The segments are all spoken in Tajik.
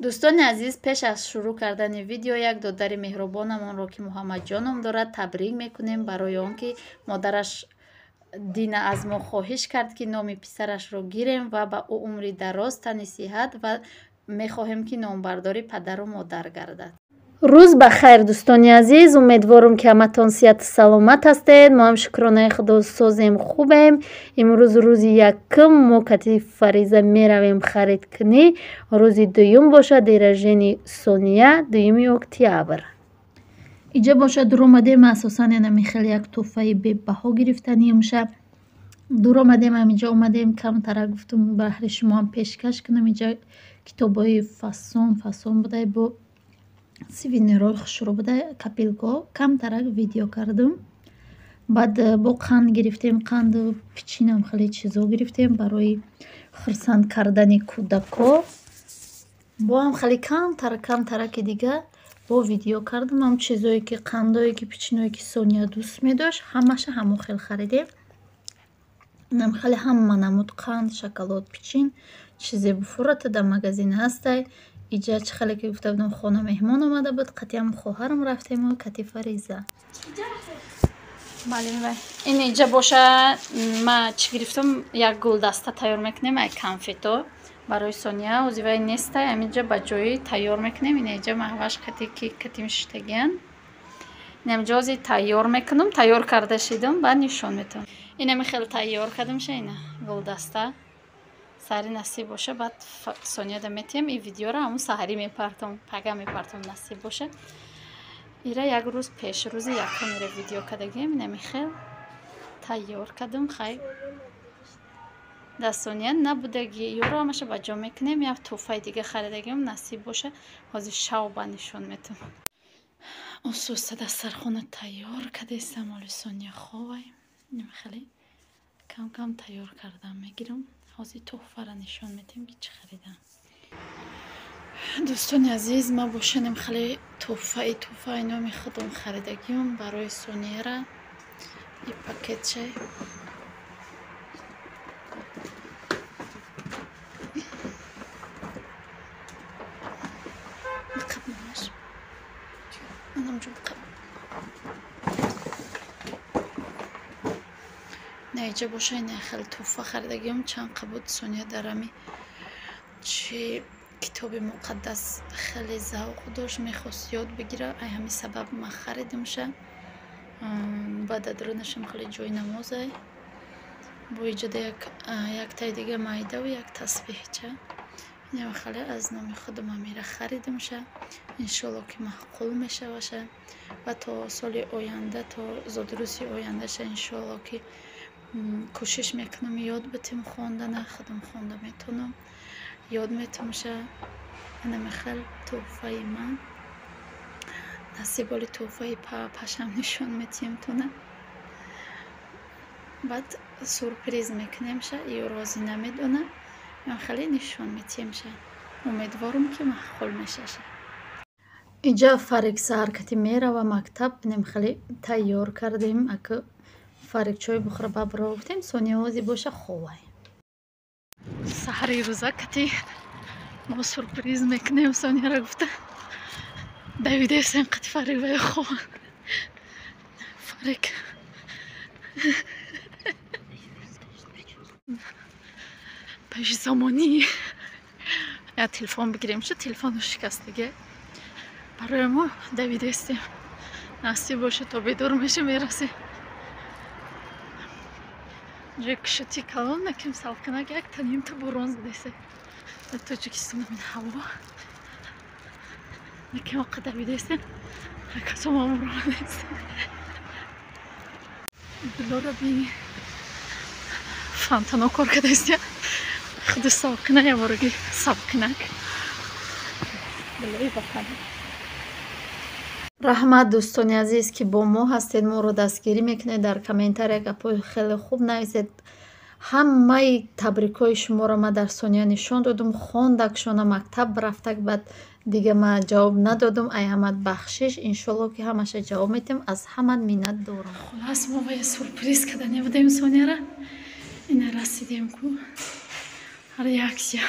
Дӯстони азиз, пеш аз шурӯъ кардани видео як додари меҳрубонамонро, ки Муҳаммадҷон ном дорад, табрик мекунем барои он ки модараш Дина аз мо хоҳиш кард, ки номи писарашро гирем ва ба ӯ умри дароз, тани сиҳат ва мехоҳем, ки номбардори падару модар гардад. Рӯз ба хайр, дӯстони азиз. Умедворам, ки ҳаматон сиҳату саломат ҳастед. Мо ҳам, шукронаи Худо, созем, хубем. Имрӯз рӯзи якум мо кати Фариза меравем харидкунӣ. Рӯзи дуюм бошад день рождения Сония, 2 октябр. Иҷа бошад, дур омадем, асосан янами хеле як тӯҳфаи бебаҳо гирифтаниемша. Дур омадем, ҳаминҷа омадем, камтара гуфтум, баҳри шумоам пешкаш кунам. Иҷа китобҳои фасон фасон будай, бо сувенирҳои хушрӯ буда, копилкаҳо. Камтарак видео кардам. Баъд бо қанд гирифтем, қанду печенье, хеле чизо гирифтем барои хурсанд кардани кӯдакҳо. Бо ҳам хеле камтара камтараки дига бо видео кардам. Ҳам чизое ки, қандое ки, печенье ое ки Сония дӯст медошт, ҳамаша ҳамон хел харидем. Инам хеле ҳама намуд қанд, шоколад, печенье, чизе буфурата дар магазин ҳастай. Иҷа, чӣ хеле ки гуфта будам, хона меҳмон омада буд, қатиам хоҳарам рафтему кати Фариза. Бале, ин иҷа боша, ма чӣ гирифтам? Як гулдаста тайёр мекунем ай конфето барои Сония. Ҳозир вай нестай, ҳаминҷа ба ҷои тайёр мекунем. Ина иҷа маҳваш кати ки катим шиштагиян. Инамҷа ҳозир тайёр мекунам, тайёр карда шидам, баъд нишон метавам. Инами хеле тайёр кардамша, ина гулдаста. Саҳари насиб боша, баъд Сонияда метиҳем. Ин видеоро ҳамун саҳарӣ мепартом, пага мепартом, насиб боша. Ира як рӯз пеш, рӯзи якум ира видео кардагием. Инами хел тайёр кардам. Хай, дар Сония набудаги, ёро ҳамаша ба ҷо мекунем. Як тӯҳфаи дига харидагиам, насиб боша, ҳозир шав ба нишон метавам. Осуста дастархона тайёр кардестам. Оли Сония ховай, хеле кам кам тайёр кардам мегирам. Ҳозир тӯҳфаро нишон медиҳем, ки чӣ харидам. Дӯстони азиз, ман бошанем хеле тӯҳфаи номи худам харидагиам барои Сонияра. И пакетчай биқаб, мамаш, анамҷо биқаб. Наиҷа боша, ина хеле тӯҳфа харидагиам. Чанд қабуд, Сония дар ҳами чи китоби муқаддас хеле завқ дошт, мехост ёд бигира. Ай ҳамин сабаб ман харидамша. Баъд дар дарунашам хеле ҷои намозай, бо иҷода яктаи дига майдаву як тасбеҳча. Инам хеле аз номи худам амира харидамша. Иншоалло, ки маъқул мешаваша ва то соли оянда, то зодрӯзи ояндаша, иншоалло, ки кӯшиш мекунам ёд битем хондана. Худам хонда метавонам, ёд метавонша. Инами хел тӯҳфаи ман. Насиб, оли тӯҳфаи пашам нишон метиҳем тона, баъд сюрприз мекунемша. Ё розӣ намедона, хеле нишон метиҳемша. Умедворам, ки маъқул мешаша. Иҷа Фарик саҳар кати мерава мактаб. Инем хеле тайёр кардем. Ака Фарик чой бухӯра, бабро гуфтем. Сония ҳозир боша ховай. Саҳари рӯза кати мо сюрприз мекунем Сонияро гуфта давидесем қати Фарик, вай хова. Фарик пеши сомонӣ я телефон бигирем шу, телефону шикастиге. Барои мо давидестем. Насиб боша, то бедор меша, мерасем. Ҷои кушоти калон наким, салқинак, як танимта борон задесе. Дар Тоҷикистон ҳамин ҳаво наким, оқа давидестем, касомам ромадестем. Дилора би фонтано кор кардастия, худи салқинак, ябораги салқинак, дилои ватан. Раҳмат, дӯстони азиз, ки бо мо ҳастед, моро дастгирӣ мекунед, дар комментария гапҳои хеле хуб нависед. Ҳамаи табрикҳои шуморо ман дар Сония нишон додум, хондакшона мактаб рафтак, баъд дига ман ҷавоб надодум. Ай ҳамат бахшиш. Иншоалло, ки ҳамаша ҷавоб медиҳем. Аз ҳамат миннат дорам. Хулас, мо ба сюрприз кардане будем Сонияра. Ина расидем ку, реаксия.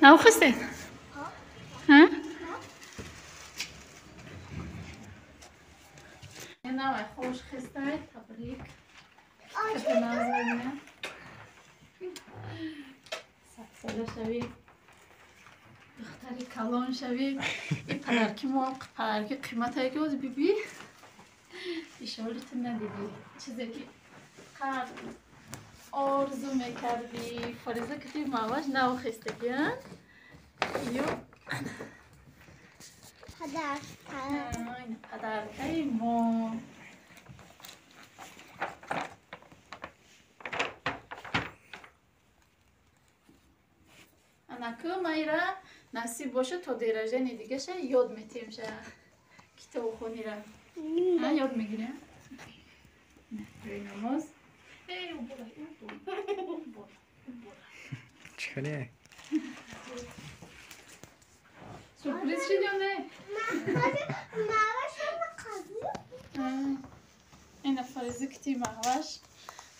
Навхостед? Навай хош хестай, табрик. Садсола шавӣ, духтари калон шавӣ. И падарки мо падарки қиматае ки оз биби ишори ту надидӣ. Чизе ки қар орзу мекардӣ. Фариза кати маваш навхестагӣ, а? Ё падаркаи мо. Анаку майра насиб боша то день дигаша ёд метемша китобхонира. Ёд мегирем. Ҷои намоз. Чӣ? Сюрприз шид ё не? Ина Фариза кити маҳваш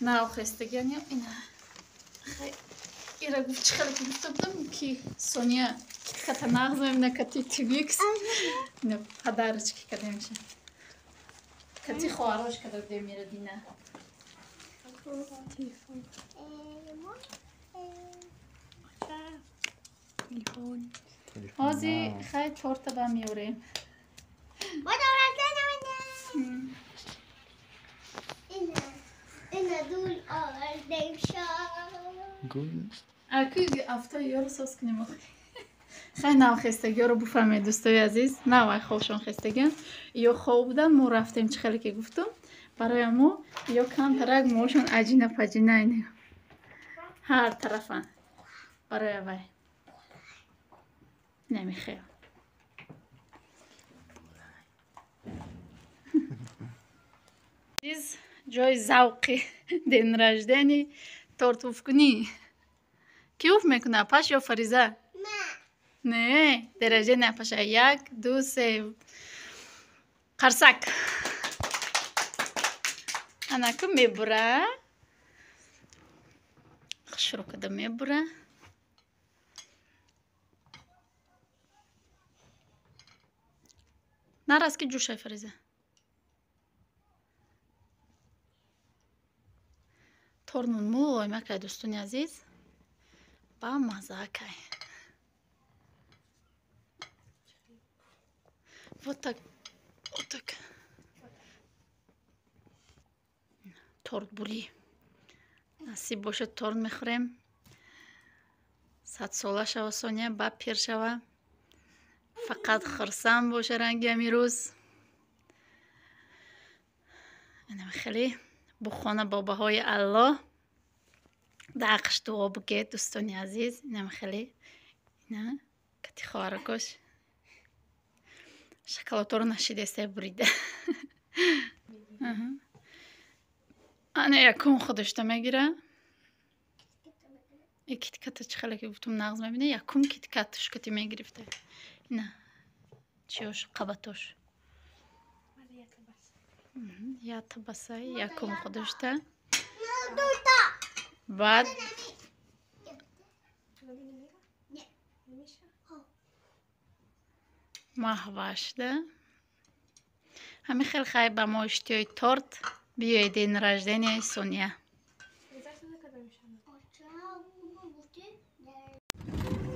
навхестагиан ина ира гуфт чӣ хеле ки гуфта будам ки Соня китката нағз мебина кати Твикс. Ина падарочки кадемша. Кати хоҳарош када будем ира дина. Ҳози хай торта ба меорем. Аку афтои ёро соз кунем. Хай навхестагиёро буфаҳмед, дӯстои азиз. Навай хобшон хестагиан. Ё хоб будан, мо рафтем чӣ хеле ки гуфтум. Барои мо ё камтарак мошон аҷина паҷина ин ҳар тарафан. Барои вай. Намехел. Из ҷои завқи день рождения торт уфкунӣ. Ки уф мекунад, Паш ё Фариза? Не, день рождения Паша. 1, 2, 3. Қарсак. Анаку мебура. Хушрӯ када мебура. Нарас ки ҷӯшай, Фариза. Тормон мулоимакай, дӯстони азиз. Ба маззаакай. Вот так, вот так. Тортбурӣ. Насиб бошад торт мехӯрем. 100 сола шава Соня, ба пир шава. Фақат хурсанд боша ранги ҳамин рӯз. Инам хеле бухона бо баҳои Аллоҳ. Дар ҳаққаш дуо бугед, дӯстони азиз. Инам хеле ина кати хоҳаракош шоколадҳоро нашидестай бурида. Ана якум худашта мегира. И китката чӣ хеле ки гуфтум нағз мебина, якум киткатш кати мегирифта. Ина чиёш қабатош. Ята басай якум худашта. Баъд маҳвашда. Ҳамин хел хай ба мо иштиёи торт биёед день рождения Соня.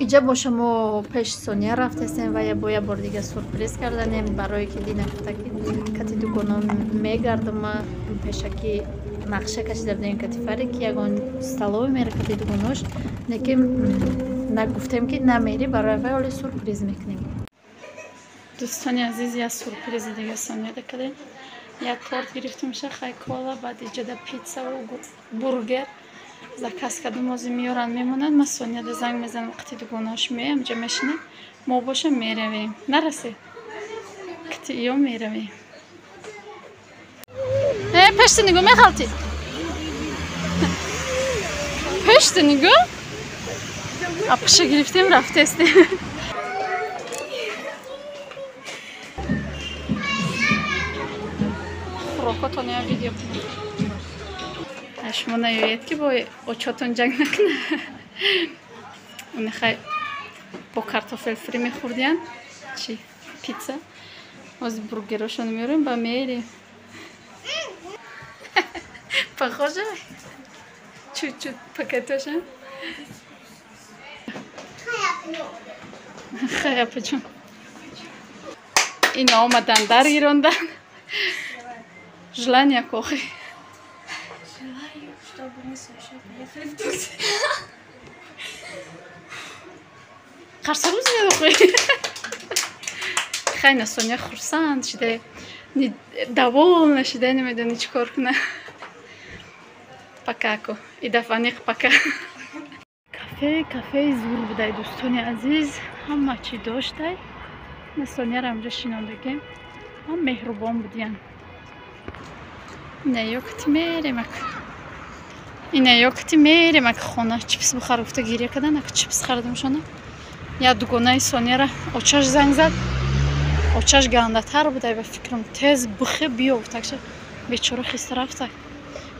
Иҷа боша мо пеши Соня рафтастем ва бо як бор дига сюрприз карданем, барое ки дина гуфта ки кати дугоно мегардама. Пешакӣ нақша кашида будем кати Фаре ки ягон столовый мера кати дугонош, лекин нагуфтем ки намери, барои вай оле сюрприз мекунем. Дӯстони азиз, як сюрпризи дига Соняда кардем. Як торт гирифтемша, хай кола, баъд иҷода питсаву бургер заказ кардем, ози меёранд мемонанд. Ман Соняда занг мезанам, қати дугонааш меоям, ҷа мешинем. Мо боша меравем. Нарасед? Кати ё меравем. Э, пешти нигоҳ мехалтӣ. Пешти нигоҳ? Апаша гирифтем, рафтестем. Хӯрокотон я видео кунем. Шумо наёед ки бо очотон ҷанг накунад. Хай Бо картофел фри мехӯрдиян. Чи? Пицца. Ҳозир бургерошон меорем ба мерем. Похоже? Чуть-чуть пакетоша. Хай, апаҷон. Ина омадан дар гирондан. Желание кохи. Желаю, чтобы мы с Сашей поехали в Турцию. Қарсарӯз медохи. Хай, на Соня хурсанд шида, довольна шида, намедони чӣ кор куна. Пока ку. И дафъа ниқ пока. Кафе, кафеи зур будай, дӯстони азиз. Ҳама чӣ доштай. На Соняро ҳамҷо шинондагем. Ҳам меҳрубон будиян. Ина ёкати мерем ак. Ина ёкати мерем ак хона чипс бихар гуфта гиря кардан, ак чипс харидамшона. Я дугонаи Соняра очаш занг зад. Очаш гандатар будай ба фикрам, тез бихе биё гуфтакша. Бечора хиста рафта.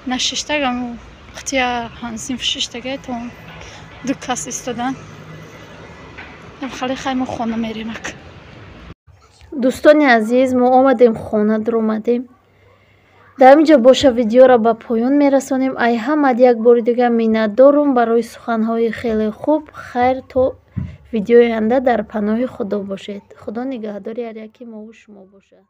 На шиштагам хтия ҳансинф шиштагай то ду кас истодан. Хали хай мо хона мерем ак. Дӯстони азиз, мо омадем хона, дуромадем. Дар инҷо боша видеоро ба поён мерасонем. Ай ҳамад як бори дига миннатдорум барои суханҳои хеле хуб. Хайр, то видеои оянда дар паноҳи Худо бошед. Худо нигаҳдори ҳар яки мову шумо бошад.